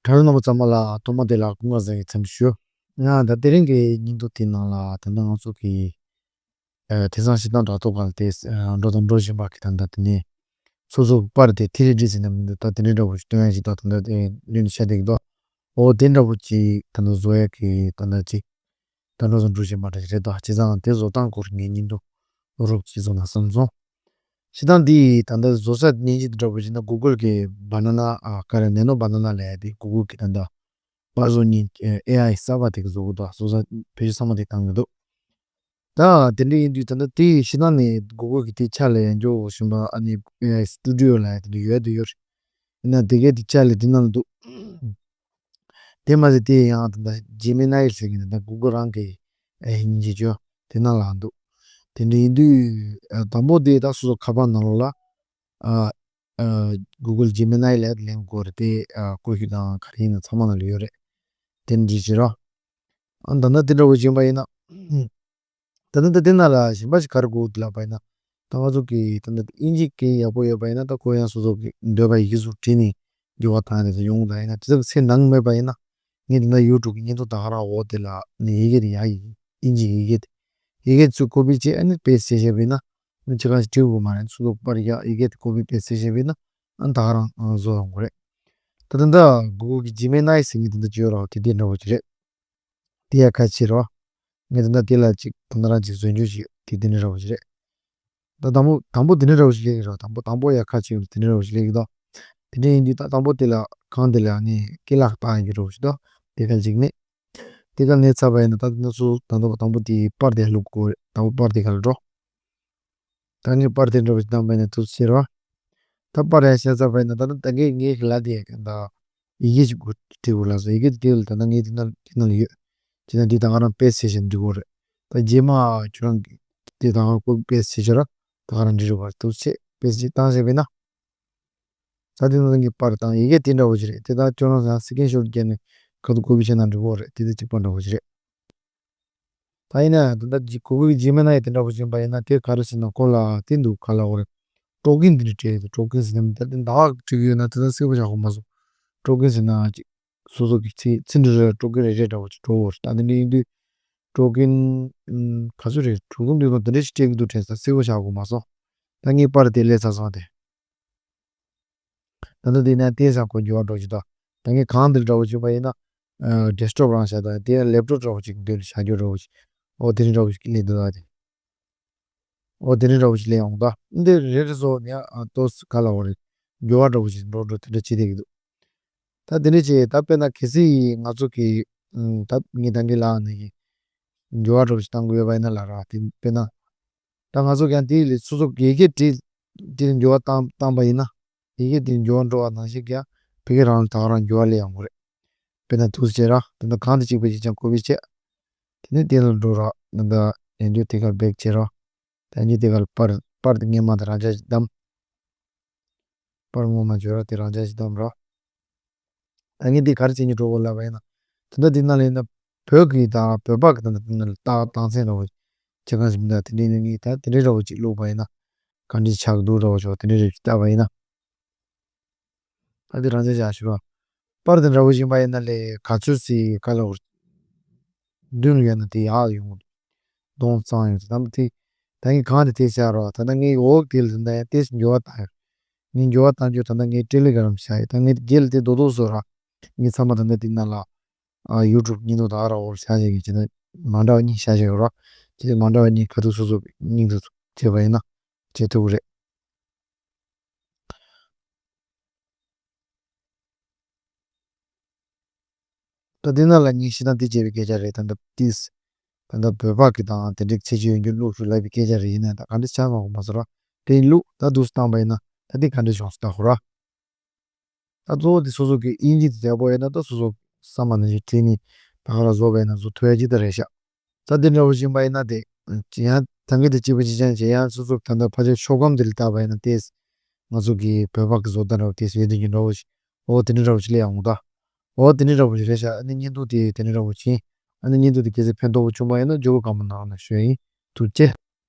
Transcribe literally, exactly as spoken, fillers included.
དྲ་གྲོགས་རྣམ་པ་ཚང་མ་ལ་ཐོག་མ་དེ་ལ་སྐུ་ཁམས་བཟང་གི་འཚམས་འདྲི་ཞུ། ཡང་ད་དེ་རིང་གི་བརྙན་ཐུང་དེའི་ནང་ལ་ད་ལྟ་ང་ཚོ་གི་ཨ་དེང་སང་ཞེ་སྡང་དྲ་ཐོག་སྒང་ལ་དེ་ཨ་འགྲོ་དང་འགྲོ་བཞིན་པ་གི་ད་ལྟ་དེ་ནས་སོ་སོ་གི་པར་དེ་ཐི་རི་ཌི་ཟེར་ན་མི་འདུག་ད་དེ་འདྲའི་འདྲ་པོ་ཞིག་སྟོན་ཡ་ཞིག་ད་ད་ལྟ་དེ་ལུས་ནས་བཤད་བསྡད་ཀྱི་འདུག་འོ་དེ་འདྲ་པོ་ཅིག་ད་ལྟ་བཟོ་ཡ་གི་ད་ལྟ་ཅིག་ད་འགྲོ་དང་འགྲོ་བཞིན་པ་འདྲ་ཞིག་རེད་དོ། བྱས་ཙང་དེ་བཟོ་སྟངས་སྐོར་ངས་བརྙན་ཐུང་རོབ་ཅིག་བཟོ་ན་བསམ་སོང་། ཞེ་སྡང་འདི་ད་ལྟ་བཟོ་ས་སྙིང་རྗེ་འདྲ་པོ་ཞིག་ན་གུ་གུལ་གི་བ་ན་ན་ཨ་ག་རེ་ནེ་ནོ་བ་ན་ན་ལབ་ཡ་དེ་གུ་གུལ་གི་ད་ལྟ་པར་བཟོ་མཁན་ཨེ་ཨའི་གསར་པ་དེ་གི་བཟོ་གི་འདུག་བཟོ་ས་བེད་སྤྱོད་ཚང་མ་དེ་བཏང་གི་འདུག་ད་དེ་འདྲ་ཡིན་དུས་ད་ལྟ་དེ་ཞེ་སྡང་ནས་གུ་གུལ་གི་དེ་ཕྱག་ལ་ཡར་འཇོག་བཞིན་པ་ཨ་ནི་ཨེ་ཨའི་སི་ཊུ་ཌི་ཡོ་ལབ་ཡ་དེ་འདྲ་ཡོད་དུ་ཡོད་རེད། ཡིན་ན་དེ་གའི་དེ་ཕྱག་ལ་དེ་ནང་འདུག་དེ་མ་ཟད་དེ་ཡང་ད་ལྟ་ཇེ་མི་ནའི་ཟེར་གྱི་ད་ལྟ་གུ་གུལ་རང་གི་ཨེ་ཨའི་ཡིན་གྱི་ཅོ་དེ་ནང་ལ་འདུག་དེ་འདྲ་ཡིན་དུས་ཨ་དང་པོ་དེ་ད་སོ་སོ་ཁ་པར་ནང་ལོགས་ལ་ཨ་ཨ་གུ་གུལ་ཇེ་མི་ནའི་ལབ་ལེན་དགོས་རེད། དེ་ཨ་བཀོལ་ཤུགས་དང་ག་རེ་ཡིན་ན་ཚང་མ་ནང་ལ་ཡོད་རེད། དེ་འདྲ་བྱེད་རོགས། ཨ་ད་ལྟ་དེ་འདྲ་བོ་བྱིན་པ་ཡིན་ན། ད་ལྟ་འདི་ནང་ལ་གཞན་པ་ཞིག་ག་རེ་དགོས་འདུག་ལབ་པ་ཡིན་ན། ད་ང་ཚོ་གི་ད་ལྟ་དབྱིན་ཇི་སྐད་ཡག་པོ་ཡོད་པ་ཡིན་ན་ད་ཁོ་ཡང་སོ་སོ་གི་འདོད་པ་ཡི་གེ་ཚོ་བྲིས་ནས་འགྱུར་བ་བཏང་ཡ་དེ་ཚོ་ཡོང་གི་ད་ཡིན་ན་དེ་ཚོ་གི་ཚེ་ནང་མེད་པ་ཡིན་ན། ངས་འདི་ན་ཡུ་ཊུབ་གི་བརྙན་ཐུང་ད་ག་རང་འོག་དེ་ལ་ནི་ཡི་གེ་དེ་ཡག་ཡི་དབྱིན་ཇི་ཡི་གེ་དེ། ཡི་གེ་ཚོ་ཀོ་པི་བྱས་ཨ་ནི་པེ་སི་ཊི་བྱས་བཞག་པ་ཡིན་ན། ཨ་ནི་ཅི་གང་ཞིག་བྲིས་དགོས་མ་རེད། སོ་སོ་པར་ཡག་ཡི་གེ་དེ་ཀོ་པི་པེ་སི་ཊི་བྱས་བཞག་པ་ཡིན་ན། ཨ་ནི་ད་ག་རང་བཟོ་ཡོང་གི་རེད། ད་ད་ལྟ་གུ་གུལ་གི་ཇི་མི་ནའི་ཟེར་མཁན་དེ་འདྲ་ཅིག་ཡོད་རེད་བ། དེ་དེ་འདྲ་བོ་ཅིག་རེད། དེ་ཡང་ཁ་ཕྱེ་རོགས། ངས་ད་ལྟ་དེ་ལ་ཅིག་ད་ལྟ་རང་ཅིག་བཟོས་འཇོག་ཅིག་དེ་དེ་འདྲ་འདྲ་བོ་ཅིག་རེད། ད་དང་པོ་དང་པོ་དེ་འདྲ་འདྲ་བོ་ཅིག་སླེབས་ཀྱི་རེད། དང་པོ་དང་པོ་ཡང་ཁ་ཕྱེ་དེ་འདྲ་འདྲ་བོ་ཅིག་སླེབས་ཀྱི་འདུག་དེ་འདྲ་ཡིན་དུས་ད་དང་པོ་དེ་ལ་གང་དེ་ལ་ནི་སྐེ་ལག་བཏགས་ཡོང་གི་འདྲ་བོ་ཅིག་འདུག་དེ་ག་ཅིག་ནི། དེ་ག་ནས་ཚར་བ་ཡིན་ན་ད་ང་ཚོ་ད་ལྟ་དང་པོ་དེ་པར་དེ་བླུག་དགོས་རེད། དང་པོ་པར་དེ་ག་ལ་འགྲོ། ད་ངས་པར་དེ་འདྲ་བོ་ཞིག་བཏང་པ་ཡིན་ན་ཐུགས་རྗེ་ཆེ་རོ། ད་པར་ཡང་བཤད་ཚར་བ་ཡིན་ན་ད་ནི་ད་གིན་ངའི་ལ་དེ་ད་ཡི་གེ་ཞིག་དགོས་བྲིས་དགོས་ལབ་སོང་། ཡི་གེ་དེ་ལ་ད་ནི་ངའི་དེ་ན་དེ་ན་ལ་ཡོད། དེ་ན་འདི་ད་ག་རང་པེ་སི་ཊི་བྱས་ཤིང་འབྲི་དགོས་རེད། ད་རྗེས་མ་ཁྱོད་རང་གི་དེ་ད་ག་རང་ཀོ་པི་པེ་སི་ཊི་བྱས་ཤོག་ར། ད་ག་རང་འབྲི་རོགས་པ་ཐུགས་རྗེ་ཆེ། པེ་སི་ཊི་བཏང་བྱས་པས་ན། ད་དེ་ནང་གི་པར་དང་ཡི་གེ་དེ་འདྲ་བོ་ཞིག་རེད། དེ་ད་ཁྱོད་རང་ཚང་སི་ཀིན་ཤོ་ཊི་བརྒྱབ་ནས་ག་དུ་ཀོ་པི་བྱས་ན་འགྲིག་གི་རེད། དེ་དེ་གཅིག་པ་འདྲ་བོ་ཞིག་རེད། ད་ཡིན་ན་ད་ལྟ་ཇི་གུ་གུལ་གི་ཇི་མི་ནའི་དེ་འདྲ་བོ་ཞིག་ཡིན་པ་ཡིན་ན་དེ་ག་རེ་ཟེར་ན་ཁོ་ལ་དེ་འདུག་ག་ལ་འོ་རེད། ཀྲོ་ཀིན་དེ་འདྲ་སྤྲད་ཡོད་འདུག་ཀྲོ་ཀིན་ཟེར་ན་ད་དེ་ཟླ་བ་བྲིས་ཡོད་ན་དེ་ད་གསལ་པོ་ཆགས་གོ་མ་སོང་། ཀྲོ་ཀིན་ཟེར་ན་ཅིག་སོ་སོ་གི་ཚེ་ཚེ་འདི་རེད་ཀྲོ་ཀིན་རེ་རེ་འདྲ་བོ་ཅིག་འགྲོ་འོ་རེད། ད་དེ་འདྲ་ཡིན་དུས་ཀྲོ་ཀིན་ག་ཚོད་རེད། ཀྲོ་ཀིན་དེ་ཚོ་དེ་འདྲ་ཞིག་སྤྲད་གི་འདུག་དྲན་ས་གསལ་པོ་ཆགས་གོ་མ་སོང་། ད་ངས་པར་དེ་ལས་ཚར་སོང་དེ། ད་ལྟ་དེ་ན་དེ་ས་ཁོ་འགྱུར་བ་འགྲོ་གི་འདུག་ད་ངས་གང་འདིར་འདྲ་བོ་བྱུང་བ་ཡིན་ན། ཨ་ཌེ་སི་ཊོབ་རང་བཞག་དང་དེ་ལེབ་ཊོབ་འདྲ་བོ་ཅིག་འདིར་བཞག་རྒྱུ་འདྲ་བོ་ཅིག་ཨོ་དེ་རིང་འདྲ་བོ་ཅིག་སླེབས་འདུག་ད་དེ། ཨོ་དེ་རིང་འདྲ་བོ་ཅིག་སླེབས་ཡོང་ད། འདི་རེ་རེ་བཟོ་ནས་ཨ་ཏོ་ག་ལ་འོ་རེད། འགྱུར་བ་འདྲ་བོ་ཅིག་འགྲོ་འགྲོ་དེ་འདྲ་བྱེད་བསྡད་ཀྱི་འདུག་ད་དེ་འདྲ་བྱས་ད་དཔེར་ན་གལ་སྲིད་ང་ཚོ་གི་ཨ་ད་ངས་ད་གིན་ལབ་ནས་ཀྱི་འགྱུར་བ་འདྲ་བོ་ཅིག་བཏང་དགོས་ཡོད་པ་ཡིན་ན་ལབ་ར། དེ་དཔེར་ན། ད་ང་ཚོ་ཀྱང་དེ་ལས་སོ་སོ་དགེ་རྒན་བྲིས་དེ་ལ་འགྱུར་བ་བཏང་བཏང་པ་ཡིན་ན། དེ་གས་དེ་འགྱུར་བ་འགྲོ་བ་ནང་བཞིན་ཀྱང་བི་གེ་རང་ལ་ད་ག་རང་འགྱུར་བ་སླེབས་ཡོང་གི་རེད། དཔེར་ན་ཐུགས་རྗེ་ར་དེ་འདྲ་གང་དུ་གཅིག་པ་གཅིག་ཀྱང་ཀོ་པི་བྱས། དེ་ནས་དེ་ལ་འགྲོ་ར་ད་ལྟ་ཡང་འགྱུར་དེ་གར་བེག་བྱེད་ར། ད་ཡང་འགྱུར་དེ་གར་པར་པར་དེ་སྔོན་མ་དེ་རང་འཇགས་ཤིག་བདམས། པར་སྔོན་མ་བྱོས་ར་དེ་རང་འཇགས་ཤིག་བདམས་ར། ད་ངས་འདི་ག་རེ་བྱེད་སྙིང་འདོད་པ་ལབ་པ་ཡིན་ན། དེ་འདྲ་འདི་ནང་ལ་ཡིན་ན། བོད་ཀྱི་དང་བོད་པ་གི་དང་དེ་ནང་ལ་རྟགས་རྟགས་མཚན་འདྲ་བོ་ཅིག་གང་ཞིག་མི་འདུག་དེ་འདྲའི་ནང་ངས་ད་དེ་འདྲའི་འདྲ་བོ་ཅིག་བླུགས་པ་ཡིན་ན། ག་འདྲ་ཆགས་འདུག་འདྲ་བོ་ཅིག་དེ་འདྲའི་རེ་ཅིག་བལྟས་པ་ཡིན་ན། ད་འདི་རང་ཅག་བཞག་ཞུ་བ། པར་དེ་འདྲ་བོ་ཡིན་པ་ཡིན་ན་ལས་ག་ཚོད་ཅིག་ག་ལ་བར། མདུན་ལ་ཡོད་ན་དེ་ཡག་ཡོང་གི་འདུག་གདོང་གཙང་ཡོང་དུས་ད་ལྟ་དེ། ད་ངས་གང་དེ་དེ་བྱ་རོགས་ད་ལྟ་ངས་འོག་དེ་ལ་ད་ཡང་ཏོག་ཙམ་འགྱུར་བ་བཏང་ཡོད། ངས་འགྱུར་བ་བཏང་རྒྱུ་ད་ལྟ་ངས་ཊེ་ལི་གྷ་རམ་བྱ་ཡོད། ད་ངས་རྒྱལ་དེ་རྡོག་རྡོག་བཟོ་ར། ངས་ཚང་མ་ད་ལྟ་དེ་ནང་ལ། ཨ་ཡུ་ཊུབ་བརྙན་ཐུང་ད་ར་འོག་བྱ་བྱེད་ཀྱི་བྱེད་ན་མ་འདྲ་བ་གཉིས་བྱ་བྱེད་ཡོད་ར། བྱེད་མ་འདྲ་བ་གཉིས་ག་དུས་སོ་སོ་སྙིང་དུ་བྱེད་པ་ཡིན་ན་བྱེད་ཐུབ་ཀྱི་རེད། ད་དེ་ནང་ལ་ངས་ཤི་ན་འདི་བྱས་པའི་སྐད་ཆ་རེད། ད་ལྟ་ཏིས། ད་ལྟ་བོད་པ་གི་དང་དེ་འདྲའི་ཚེ་ཆུ་ཡོན་རྒྱུ་བླུགས་ཤིག་ལབ་པའི་སྐད་ཆ་རེད། ཡིན་ན་ད་ག་འདྲ་ཆགས་མ་གོ་མ་སོ་ར། དེ་ཡིན་བླུགས་ད་འདུག་སེ་བཏང་པ་ཡིན་ན་ད་འདི་ག་འདྲ་བྱུང་སོ་ད་ཧོ་ར། ད་གཙོ་བོ་དེ་སོ་སོ་གི་དབྱིན་ཇི་དེ་མཛེས་པོ་ཡོད་ན་ད་སོ་སོ་བསམ་པ་ནང་བཞིན་བྲིས་ནས་ད་ག་རང་བཟོ་བ་ཡིན་ན་བཟོ་ཐུབ་ཡ་ཅིག་ད་རེད་ཤག་ད་འདི་འདྲ་བོ་ཞིག་ཡིན་པ་ཡིན་ན་དེ། ཡང་ད་གིན་དེ་གཅིག་པ་གཅིག་རྐྱང་བྱས་ཡང་སོ་སོ་ད་ལྟ་ཕལ་ཆེར་ཤོག་སྒམ་དེ་ལ་བལྟས་པ་ཡིན་ན་དེ། ང་ཚོ་གི་བོད་པ་གི་བཟོ་ལྟ་འདྲ་བོ་དེ་ཡོད་དེ་ཉིན་འདྲ་བོ་ཞིག་འོ་དེ་འདྲ་འདྲ་བོ་ཞིག་སླེབས་ཡོང་གི་ད། འོ་དེ་འདྲ་འདྲ་བོ་ཞིག་རེད་ཤག་ཨ་ནི་བརྙན་ཐུང་དེ་དེ་འདྲ་འདྲ་བོ་ཞིག་ཨ་ནི་བརྙན་ཐུང་དེ་གལ་སྲིད་ཕན་ཐོགས་པོ་བྱུང་པ་ཡིན་ན་ཇོ་བོ་ཀ་མ་ནང་ལ་ཞུ་ཡ་ཡིན། ཐུགས་རྗེ་ཆེ།